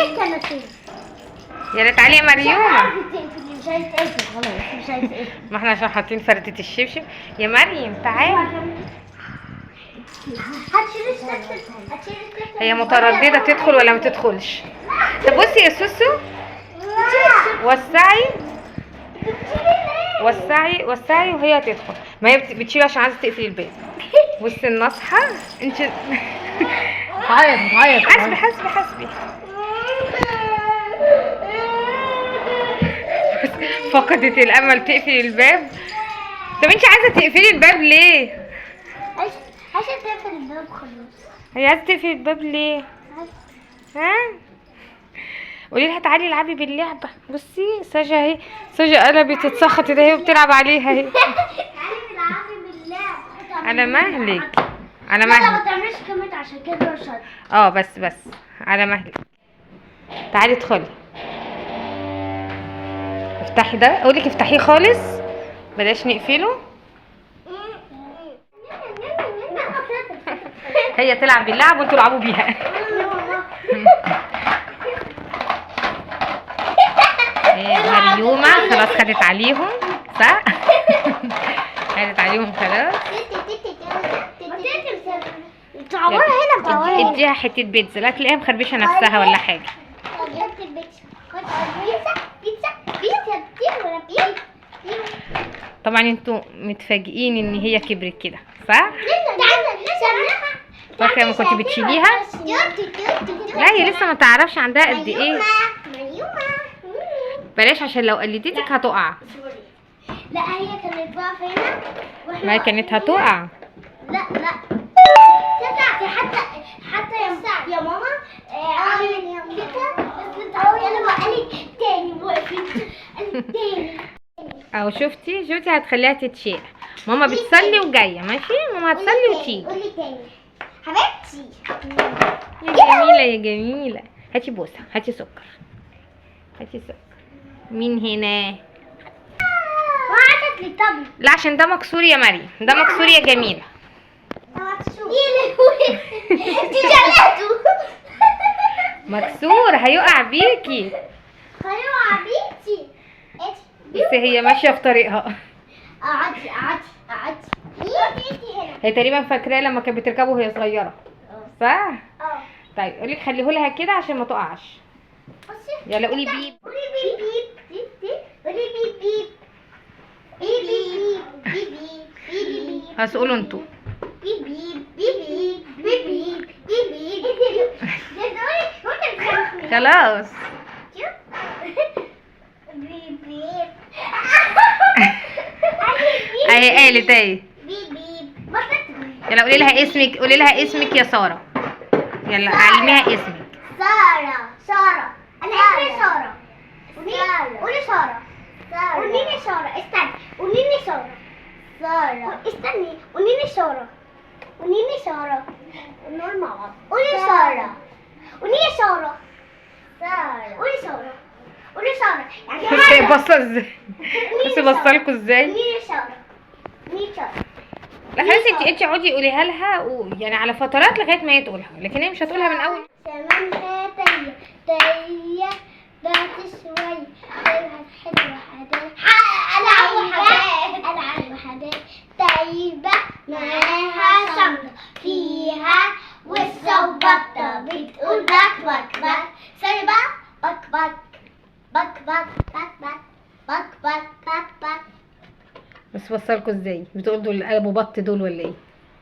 التماثيل. يلا تعالي يا مريومه. مش عايز تقفل خلاص، مش عايز تقفل. ما احنا عشان حاطين فردة الشبشب. يا مريم تعالي. هتشيل الشبشب، هتشيل الشبشب. هي مترددة تدخل ولا ما تدخلش. طب بصي يا سوسو، وسعي وسعي وسعي وهي هتدخل. ما هي بتشيل عشان عايزه تقفل الباب. بصي النصحه انت. تعيط تعيط. حسبي حسبي حسبي. فقدت الامل تقفل الباب. طب انت عايزه تقفلي الباب ليه؟ عشان تقفل الباب خلاص. هي عايزه تقفل الباب ليه؟ ها؟ قولي لها تعالي العبي باللعبة. بصي ساجا اهي، ساجا قلبت اتسخطت اهي وبتلعب عليها اهي. تعالي العبي باللعبة. على مهلك على لا ما مهلك. تعملش comment عشان كده مش هت- اه بس بس على مهلك. تعالي ادخلي، افتحي ده، اقولك افتحيه خالص بلاش نقفله. هي تلعب باللعب وانتوا العبوا بيها. إيه، مريومة خلاص خدت عليهم صح؟ خدت عليهم خلاص. تعورها هنا، تعورها هنا. اديها حتة بيتزا، لا تلاقيها مخربشة نفسها ولا حاجة. طبعا انتوا متفاجئين ان هي كبرت كده صح؟ فاكرة لما كنت بتشيليها؟ لا هي لسه ما تعرفش عندها قد ايه. بلاش عشان لو قلدتك هتقع. لا هي كانت واقفة هنا واحنا ما كانت هتقع. لا لا حتى يا ماما عملت كده، بس يلا قالت تاني، وقفت قالت تاني. اهو شفتي شفتي هتخليها تتشيل. ماما بتصلي وجاية، ماشي؟ ماما هتصلي وتيجي. قولي تاني حبيبتي. يا جميلة يا جميلة، هاتي بوسه، هاتي سكر، هاتي سكر. مين هنا؟ وقعدت لي طبل. لا عشان ده مكسور يا مريم، ده مكسور يا جميلة. انت شلته. مكسور هيقع بيكي. هيقع بيكي. بس هي ماشية في طريقها. اقعدي اقعدي اقعدي. انتي هنا. هي تقريبا فاكراه لما كانت بتركبه وهي صغيرة صح؟ اه. طيب قولي خليه لها كده عشان ما تقعش. بصي يلا قولي بيب. قولي بيب بيب بيب. قولي بيب بيب بيب بيب بيب بيب. هسألوا انتوا. بيب بيب بيب بيب بيب بيب بيب. خلاص. بيب بيب. اهي قالت اهي. بيب بيب. يلا قولي لها اسمك، قولي لها اسمك يا ساره. يلا علميها اسمك. ساره ساره. انا اسمي ساره. قولي ساره. قولي لي ساره. استني قولي لي ساره. ساره استني قولي لي ساره. قولي لي ساره. نقول مع بعض. قولي ساره. قولي لي ساره. ساره قولي ساره. قولي ساره. يعني بصي باصة ازاي، بصي باصة ازاي. قولي لي ساره. قولي لي ساره. لا خلاص انت اقعدي قوليها لها يعني على فترات لغاية ما هي تقولها، لكن هي مش هتقولها من اول. سمنها تيه تيه بعد شوي حلوة حداد. ألعب وحداد. ألعب وحداد. طيبة معاها شنطة فيها وشة وبطة بتقول بك بك بك. سوري بقى بك بك بك بك بك بك بك بك بك بك. بس وصلكوا ازاي؟ بتقول دول قلبوا بط دول ولا ايه؟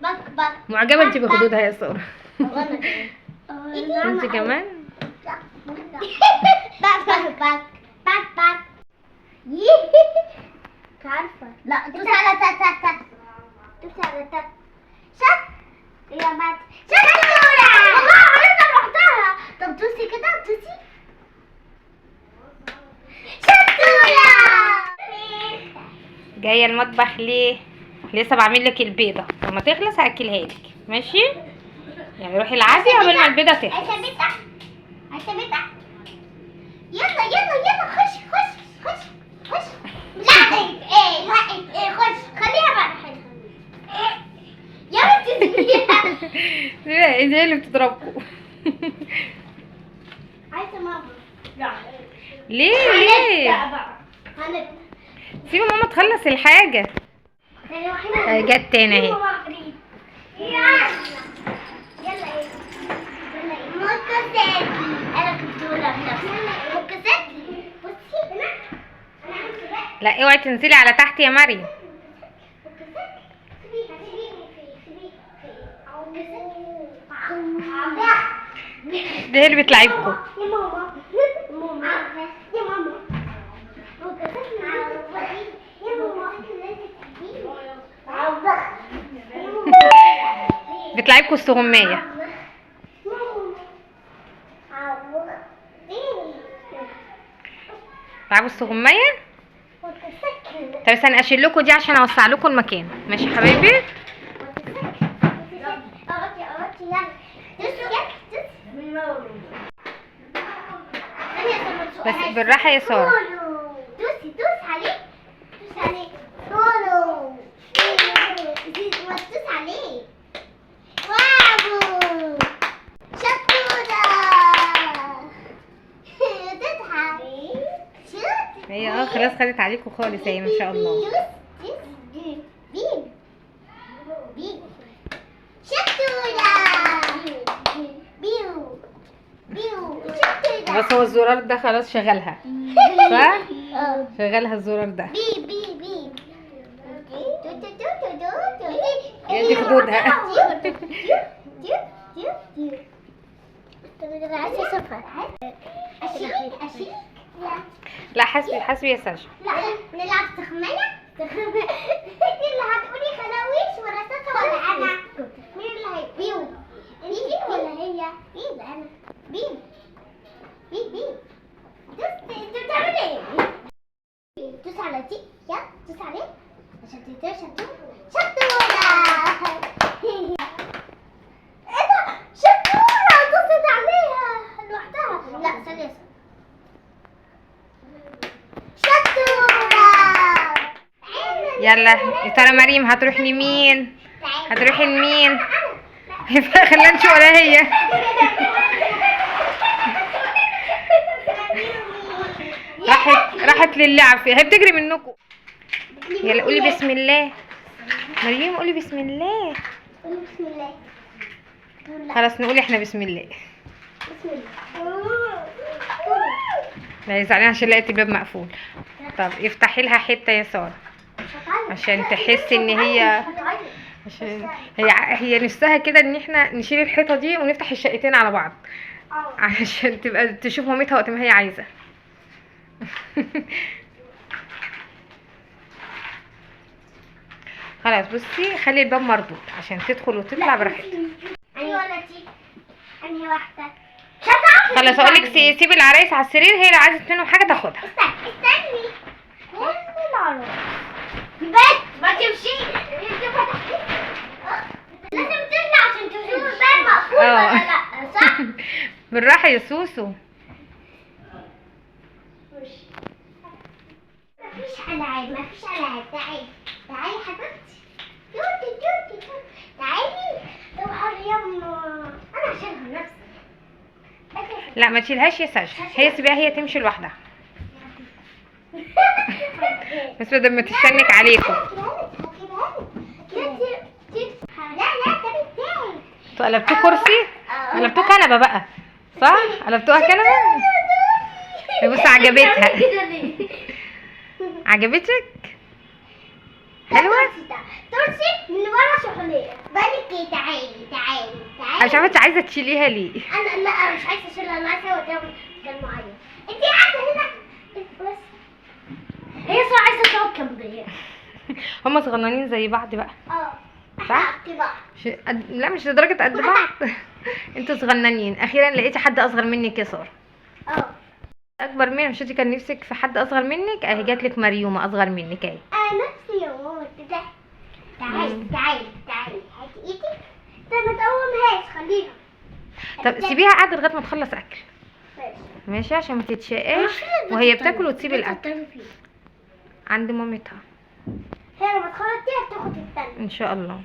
بك بك. معجبه انت بخدودها يا ساره. وانا كمان. انت كمان؟ بك بك بك بك بك. مش عارفة. لا دوس على تا تا تا. دوس على تا. شط يا مات. شطورة. والله عرفتها لوحدها. طب دوسي كده، دوسي. شطورة. جاية المطبخ ليه؟ لسه بعمل لك البيضة، لما تخلص هاكلها لك، ماشي؟ يعني روحي العبي قبل ما البيضة تخلص. عايزه بيضة؟ عايزه بيضة؟ يلا يلا يلا خش خش خش خش. لا ايه لا ايه خش، خليها بقى راحتها. يا بنتي سيبيها. ايه اللي بتضربكوا؟ عايزه يا ماما. ليه ليه؟ هنبدأ. سيبي ماما تخلص الحاجة. جت تاني اهي. يلا يلا ايه؟ يلا ايه؟ مكساتي. انا كنت بقولها بنفسي. مكساتي. بصي انا عملت بقى. لا اوعي تنزلي على تحت يا مريم. ده هي اللي بتلعبكم. يا ماما ماما يا ماما بتلعبكم السغمية. تلعبوا السغمية؟ طب استنى اشيل لكم دي عشان اوسع لكم المكان. ماشي يا حبايبي؟ بس بالراحة يا سارة. دوسي دوس عليه دوس عليه طولو دوس عليه. واو شطورة تضحك. هي خلاص خدت عليكم خالص اهي ما شاء الله. دوس دوس بيب بيب شطورة بيو بيو شطورة. بس هو الزرار ده خلاص شغلها صح؟ شغلها الزرار ده. بي بي بي تو تو تو تو تو. يا دي خدودها. لا حسبي حسبي يا ساشا. لا نلعب تخمية. انت اللي هتقولي خلاويش ولا ساشا ولا انا؟ مين اللي هي؟ بيو انتي ولا هي؟ بيب انا. بيب بيب بيب. دوس. انت بتعمل ايه؟ دوس على دي. يلا دوس عليه عشان تقدر. شطورة. ايه ده؟ شطورة دوست عليها لوحدها. لا ثانية. شطورة. يلا يا ترى مريم هتروح لمين؟ هتروحي لمين؟ خلينا نشوف ولا هي. راحت للعب. هي بتجري منكم. يلا قولي بسم الله مريم، قولي بسم الله. قولي بسم الله. خلاص نقول احنا بسم الله. بسم الله. لا زعلانة عشان لقيت الباب مقفول. طب افتحي لها حتة يا ساره عشان تحس ان هي، عشان هي نفسها كده ان احنا نشيل الحيطة دي ونفتح الشقتين على بعض عشان تبقى تشوف مامتها وقت ما هي عايزه. خلاص بصي خلي الباب مردود عشان تدخل وتطلع براحتها. انهي ولا دي؟ انهي واحدة؟ خلاص اقول لك سيبي العرايس على السرير، هي لو عايزه منهم حاجة تاخدها. استني استني. وين العرايس؟ بس ما تمشي. لازم تطلع عشان تشوف الباب مقفول ولا لا، صح؟ بالراحة يا سوسو. مفيش العاب مفيش العاب. تعالي تعالي حبيبتي. توتي توتي توتي تعالي. طب يما انا هشيلها نفسي. لا ما تشيلهاش يا ساشا، هي سيبيها هي تمشي لوحدها. بس بدل ما تشنك عليكم. لا لا ده بتاعي. انتوا قلبتوه كرسي؟ قلبتوه كنبة بقى صح؟ قلبتوها كنبة؟ بص عجبتها. عجبتك؟ حلوة؟ ترسي من ورا شحنيه. بالك ايه؟ تعالي تعالي تعالي. مش عارفه انت عايزه تشيليها ليه؟ انا لا مش عايزه اشيلها، انا عايزه اوديها مكان معين. انت قاعدة هنا بس. هي صح عايزه تقعد جنبي. هما صغننين زي بعض بقى. صح؟ لا مش لدرجة قد بعض. انتوا صغننين. اخيرا لقيتي حد اصغر منك يا ساره. اكبر منك. مش انت كان نفسك في حد اصغر منك؟ اهي جات لك مريومه اصغر منك اهي. انا نفسي يا ماما. تعالي تعالي تعالي هاتي ايدك. طب ما تقومهاش خليها. طب سيبيها قاعدة لغاية ما تخلص اكل. ماشي عشان ما تتشقاش وهي بتاكل وتسيب الاكل عند مامتها. هي لما تخلص دي هتاخد التانية ان شاء الله.